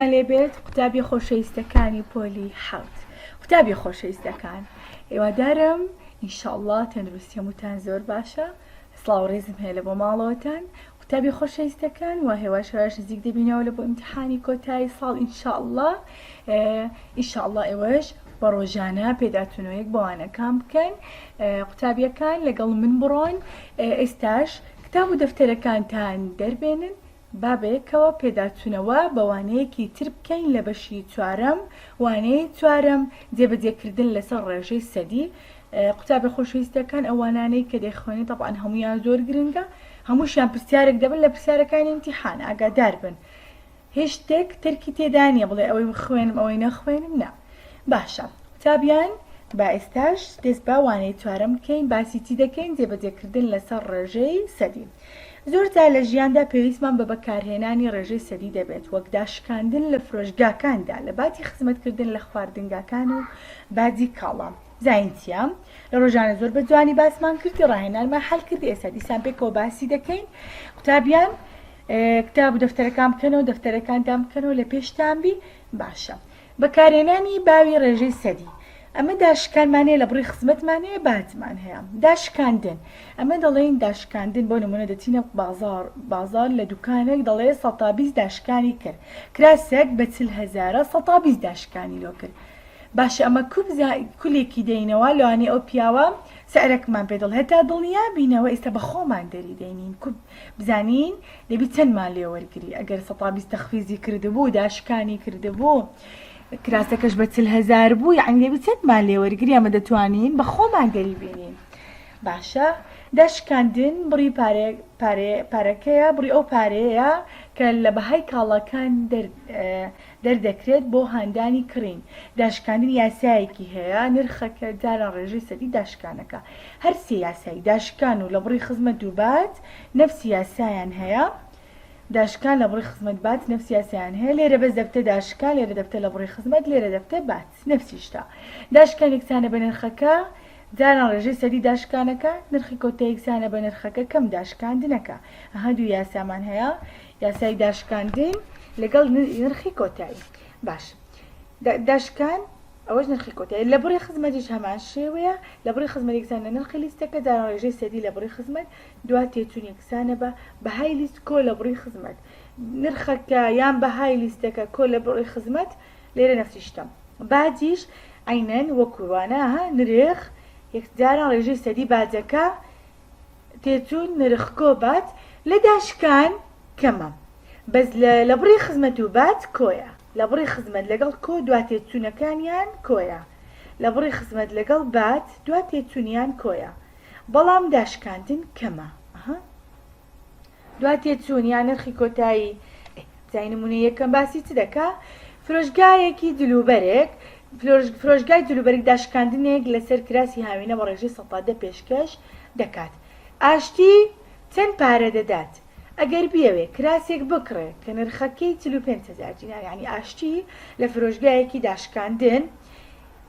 لێبێت قوتابی خۆشەویستەکانی پۆلی حەوت قوتابی خۆشەویستەکان هیوادارم ئینشاءاللە تەندروستی هەمووتان زۆر باشە سڵاو ڕێزم هەیە لە بۆ ماڵەوەتان قوتابی خۆشەویستەکان و هێواش هێواش نزیک دەبینەوە لە بۆ ئیمتحانی کۆتایی ساڵ ئینشاءاللە ئینشاءاللە ئێوەش بە ڕۆژانە پێداچوونەوەیەک بەوانەکان بکەن قوتابیەکان لەگەڵ من بڕۆن ئێستاش کتاب و دەفتەرەکانتان دەربێنن با بەیەکەوە پێداچوونەوە بە وانەیەکی تر بکەین لە بەشی چوارەم، وانەی چوارەم، جێبەجێکردن لەسەر ڕێژەی سەدی. قوتابیە خۆشەویستەکان ئەو وانانەی کە دەیخوێنین تەبعەن هەموویان زۆر گرنگە، هەمووشیان پرسیارێک دەبن لە پرسیارەکانی ئیمتیحان، ئاگادار بن هیچ شتێک تەرکی تێدا نییە بڵێ ئەوەی بخوێنم ئەوەی نەخوێنم نا. باشە قوتابیان با ئێستاش دەست بە وانەی چوارەم بکەین باسی چی دەکەین جێبەجێکردن لەسەر ڕێژەی سەدی. زۆر جار لە ژیاندا پێویستمان بە بەکارهێنانی ڕێژەی سەدی دەبێت، وەک داشکاندن لە فرۆشگاکاندا لە باتی خزمەتکردن لە خواردنگاکان و باجی کاڵا. زین چیە؟ لە ڕۆژانە زۆر بە جوانی باسمان کردی، ڕاهێنانمان حەل کردی، ئێستا دیسان پێکەوە باسی دەکەین. قوتابیان کتاب و دەفتەرەکان بکەنەوە، دەفتەرەکانتان بکەنەوە لە پێشتان بی باشە. بەکارهێنانی باوی ڕێژەی سەدی، ئەمە داشکانمان هەیە لە بڕی خزمەتمان هەیە باجمان هەیە. داشکاندن، ئەمە دەڵێین داشکاندن بۆ نمونە دەچینە بازاڕ بازاڕ لە دوکانێک دەڵێ سەتا 20 داشکانی کرد کراسێک بە 40 هەزارە سەتا 20 داشکانی لۆ کرد باشە ئەمە کو بزا کولێکی دەینەوە لەوانەیە ئەو پیاوە سعرەکمان پێ دەڵێ هەتا دڵنیا بینەوە ئێستا بە خۆمان دەری دەینین کو بزانین دەبی چەندمان لێ وەرگری ئەگەر سەتا 20 تەخفیزی کردبوو داشکانی کردبوو کراسەکەش بە 40 هەزار بوو یعنی دەبی چەندمان لێ وەرگری ئەمە دەتوانین بە خۆمان دەری بینین باشە داشکاندن بڕی پارێ پارێ پارەکەیە بڕی ئەو پارەیە کە لە بەهای کاڵاکان دەر دەردەکرێت بۆ هاندانی کڕین داشکاندن یاسایەکی هەیە نرخەکە جاران ڕێژەی سەدی داشکانەکە هەر سێ یاسای داشکان و لە بڕی خزمەت و باج نەفسی یاسایان هەیە داشکان لە بڕی خزمەت باج نەفسی یاسایان هەیە لێرە بەس دەبتە داشکان لێرە دەبتە لە بڕی خزمەت لێرە دەبتە باج نەفسی شتە داشکان یەکسانە بە نرخەکە جاران ڕێژەی سەدی داشکانەکە نرخی کۆتا یەکسانە بە نرخەکە کەم داشکاندنەکە ئەها دوو یاسامان هەیە یاسای داشکاندن لەگەڵ نرخی کۆتایی باش داشکان ئەوەش نرخی کۆتایی لە بڕی خزمەتیش هەمان شێوەیە لە بڕی خزمەت یەکسانە نرخی لیستەکە جاران ڕێژەی سەدی لە بڕی خزمەت دوا تێچوون یەکسانە بە بەهای لیست کۆ لە بڕی خزمەت نرخەکە یان بەهای لیستەکە کۆ لە بڕی خزمەت لێرە نەفسی شتە باجیش عەینەن وەکو وانە ها نرخ یەکجاران ڕێژەی سەدی باجەکە تێچوون نرخ کۆ باج لە داشکان کەمە بەس لە لە بڕی خزمەت و باج کۆیە لە بڕی خزمەت لەگەڵ کۆ دوا تێچوونەکانیان کۆیە لە بڕی خزمەت لەگەڵ باج دوا تێچوونیان کۆیە بەڵام داشکاندن کەمە ئەها دوا تێچوون یان نرخی کۆتایی جای نمونە یەکەم باسی چ دەکا فرۆشگایەکی جلوبەرێک فرۆشگای جلوبەرگ داشکاندنێک لەسەر کراسی هاوینە بە ڕێژەی سەتا دە پێشکەش دەکات ئاشتی چەند پارە دەدات ئەگەر بیەوێ کراسێک بکڕێ کە نرخەکەی 45 هزار دینار یعنی ئاشتی لە فرۆشگایەکی داشکاندن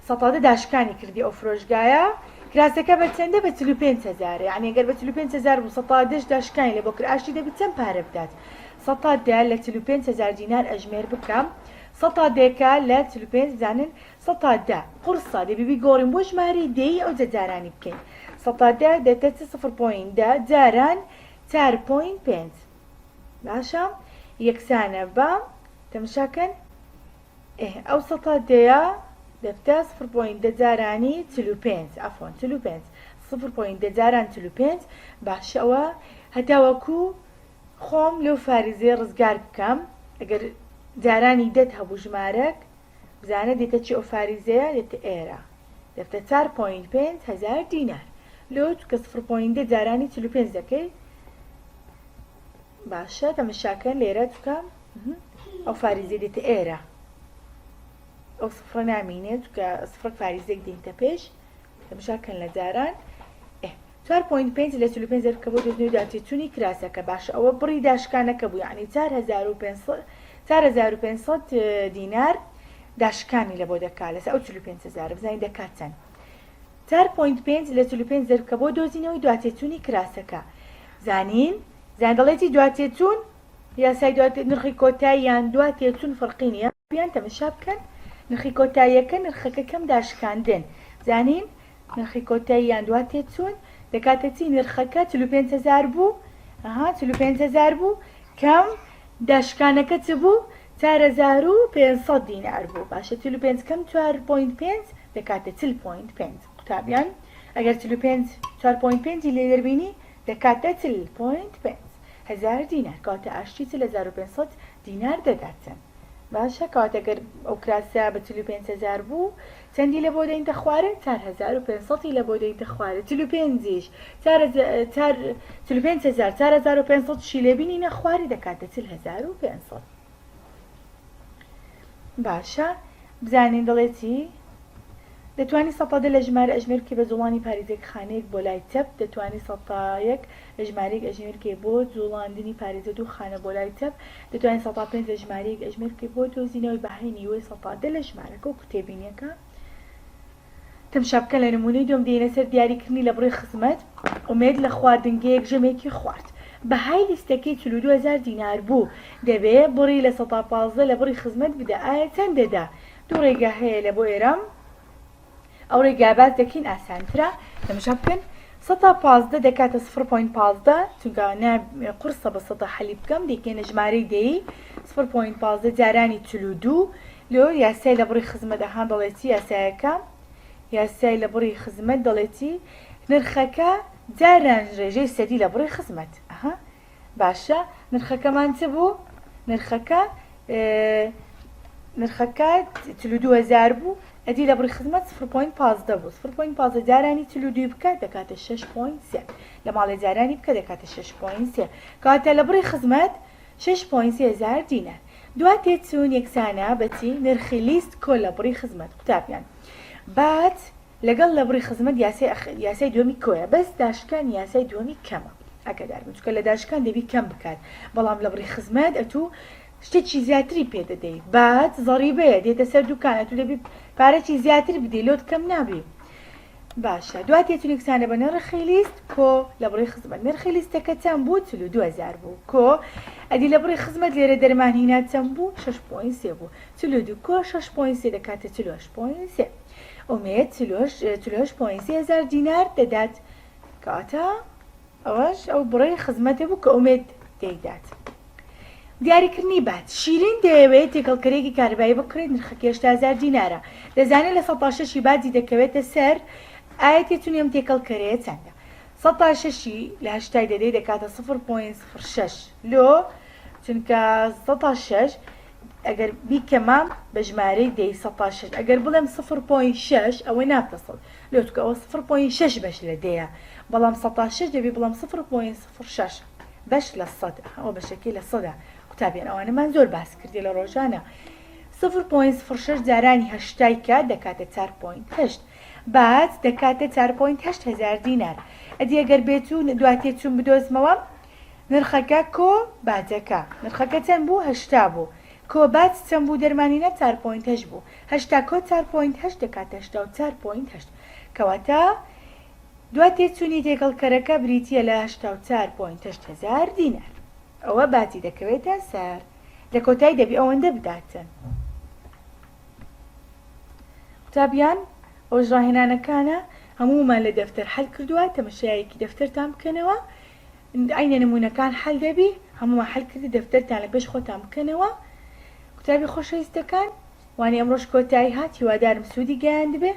سەتا دە داشکانی کردی ئەو فرۆشگایە کراسەکە بە چەندە بە 45 هەزارە یعنی گەر بە 45 هەزار بوو سەتا دەش داشکانی لە بۆ کرد ئاشتی دەبی چەند پارە بدات سەتا دە لە 45 هەزار دینار ئەژمێر بکە سەتا دێکە لە 45 بزانن سەتا دە قورسە دەبی بیگۆڕین بۆ ژمارەی دەی ئەو جارانی بکەین سەتا دە دەتە چ سفر point دە جاران چار point پێنج باشە یەکسانە بە تەمشاکەن ئێ ئەو سەتا دەیە دەبتە سفر point دە جارانی 45 عەفوەن 45 سفر point دە جاران 45 باشە ئەوە هەتاوەکو خۆم لەو فاریزەیە ڕزگار بکەم ئەگەر جارانی دەت هەبوو ژمارەک بزانە دێتە چی ئەو فاریزەیە دێتە ئێرە دەبتە چار point پێنج هەزار دینار لۆ چونکە سفر point دە جارانی 45 دەکەی باشە تەمەشاکەن لێرە چکە ئەو فاریزەی دێتە ئێرە ئەو سفرە نامینێت چکە سفرە فاریزێک دێنتە پێش تەمەشاکەن لە جاران 4.5 لە 45 زەرکە بۆ دۆزنەوەی داتێچوونی کراسەکە باشە ئەوە بڕی داشکانەکە بوو یعنی 4500 4500 دینار داشکانی لە بۆ دەکا لەسەر ئەو 45 هزار بزانین دەکات چەند 4.5 لە 45 زەربکە بۆ دۆزینەوەی دواتێچوونی کراسەکە زانین زان دەڵێتی دواتێچوون. یاسای دوا نرخی کۆتایی یان دوا تێچوون فەرقی نییە بیان تەمەشا بکەن نرخی کۆتاییەکە نرخەکە کەم داشکاندن زانین نرخی کۆتایی یان دوا تێچوون دەکاتە چی نرخەکە 45 هزار بوو ئەها 45 هزار بوو کەم داشکانەکە چ بوو 4500 دینار بوو باشە 45 کەم 4.5 دەکاتە 40.5 قوتابیان ئەگەر 45 4.5 لێ دەربینی دەکاتە 40.5 هەزار دینار کەواتە ئاشتی 40500 دینار دەداتن باشە کەواتە گەر ئەو کراسە بە 45 هەزار بوو چەندی لە بۆ دەینتە خوارێ 4500 ی لە بۆ دەینتە خوارێ 45 یش 45 هەزار 4500 شی لێ بینینە خوارێ دەکاتە 40500 باشە بزانین دەڵێ چی؟ دەتوانی سەتا دە لە ژمارە ئەژمێر بکەی بە جوڵانی پاریزێک خانەیەک بۆ لای چەپ دەتوانی سەتا یەک لە ژمارەیەک ئەژمێر بکەی بۆ جوڵاندنی پاریزە دوو خانە بۆ لای چەپ دەتوانی سەتا پێنج لە ژمارەیەک ئەژمێر بکەی بۆ دۆزینەوەی بەهای نیوەی سەتا دە لە ژمارەکە وەکو تێبینیەکە تەمشا بکەن لە نمونەی دووەم دێینە سەر دیاریکردنی لە بڕی خزمەت ئومێد لە خواردنگەیەک ژەمێکی خوارد بەهای لیستەکەی 42 هەزار دینار بوو دەبێ بڕی 15% لە بڕی خزمەت بدە ئایا چەند دەدا دوو ڕێگا هەیە لە بۆ ئێرە ئەو ڕێگا باس دەکەین ئاسانترە تەماشا بکەن 15% دەکاتە 0.15 چونکە قورسە بە سەتا حەلی بکەم دەیکەینە ژمارەی دەی 0.15 جارانی 42 لۆ یاسای لە بڕی خزمەت ئەها دەڵێ چی یاسایەکە یاسای لە بڕی خزمەت دەڵێ چی نرخەکە جاران ڕێژەی سەدی لە بڕی خزمەت ئەها باشە نرخەکەمان چ بوو نرخەکە نرخەکە 42000 بوو ئەدی لە بڕی خزمەت 0.15 بوو 0.15 جارانی 42 بکە دەکاتە 6.3 لە ماڵێ جارانی بکە دەکاتە 6.3 کەواتە لە بڕی خزمەت 6.3 هزار دینار دوا تێچوون یەکسانە بە چی نرخی لیست کۆ لە بڕی خزمەت قوتابیان باج لەگەڵ لە بڕی خزمەت یاسای یاسای دووەمی کۆیە بەس داشکانی یاسای دووەمی کەمە ئاگادار بن چونکە لە داشکان دەبی کەم بکات بەڵام لە بڕی خزمەت ئەتوو شتێکی زیاتری پێ دەدەی باج زەڕیبەیە دێتە سەر دوکان ئەتوو دەبی پارەکی زیاتر بدەی لۆت کەم نابی باشە دوا تێچوون یەکسانە بە نرخی لیست کۆ لە بڕی خزمەت نرخی لیستەکە چەند بوو 42000 بوو کۆ ئەدی لە بڕی خزمەت لێرە دەرمان هینا چەند بوو 6.3 بوو 42 کۆ 6.3 دەکاتە 48.3 ئومێد 48.3 هەزار دینار دەدات کەواتە ئەوەش ئەو بڕەی خزمەتە بوو کە ئومێد دەیدات. دیاریکردنی باج، شیرین دەیەوێت تێکەڵکەرێکی کارەبایی بکڕێت نرخەکەی 80 هەزار دینارە، دەزانێت 6% ی باجی دەکەوێتە سەر، ئایا تێچوونی ئەم تێکەڵکەرەیە چەندە؟ 6% ی لە هەشتای دەدەی دەکاتە 0.06 لۆ؟ چونکە 6% ئەگەر بیکەمە بە ژمارەی دەی 6% ئەگەر بڵێم 0.6 ئەوە نابتە سەد لۆ چونکە ئەوە 0.6 بەش لە دەیە بەڵام 6% دەبی بڵێم 0.06 بەش لە سەد ئەوە بەشەکەی لە سەدە قوتابیان ئەوانەمان زۆر باس کردی لە ڕۆژانە 0.06 جارانی هەشتای کە دەکاتە 4.8 باج دەکاتە 4.8 هزار دینار ئەدی ئەگەر بێت و دواتێ چوون بدۆزمەوە نرخەکە کۆ باجەکە نرخەکە چەند بوو هەشتا بوو کۆ باج چەند بوو دەرمانینە 4.8 بوو هەشتا کۆ 4.8 دەکاتە 84.8 کەواتە دوا تێچوونی تێکەڵکەرەکە بریتییە لە 84.8 هەزار دینار. ئەوە باجی دەکەوێتە سەر. لە کۆتایی دەبی ئەوەندە بداتن. قوتابیان ئەوەش ڕاهێنانەکانە هەموومان لە دەفتەر حەل کردووە تەمەشایەکی دەفتەرتان بکەنەوە عەینە نموونەکان حەل دەبی هەموومان حەل کردی دەفتەرتان لە پێش خۆتان بکەنەوە قوتابی خۆشەویستەکان وانەی ئەمڕۆش کۆتایی هات هیوادارم سوودی گەیاندبێ.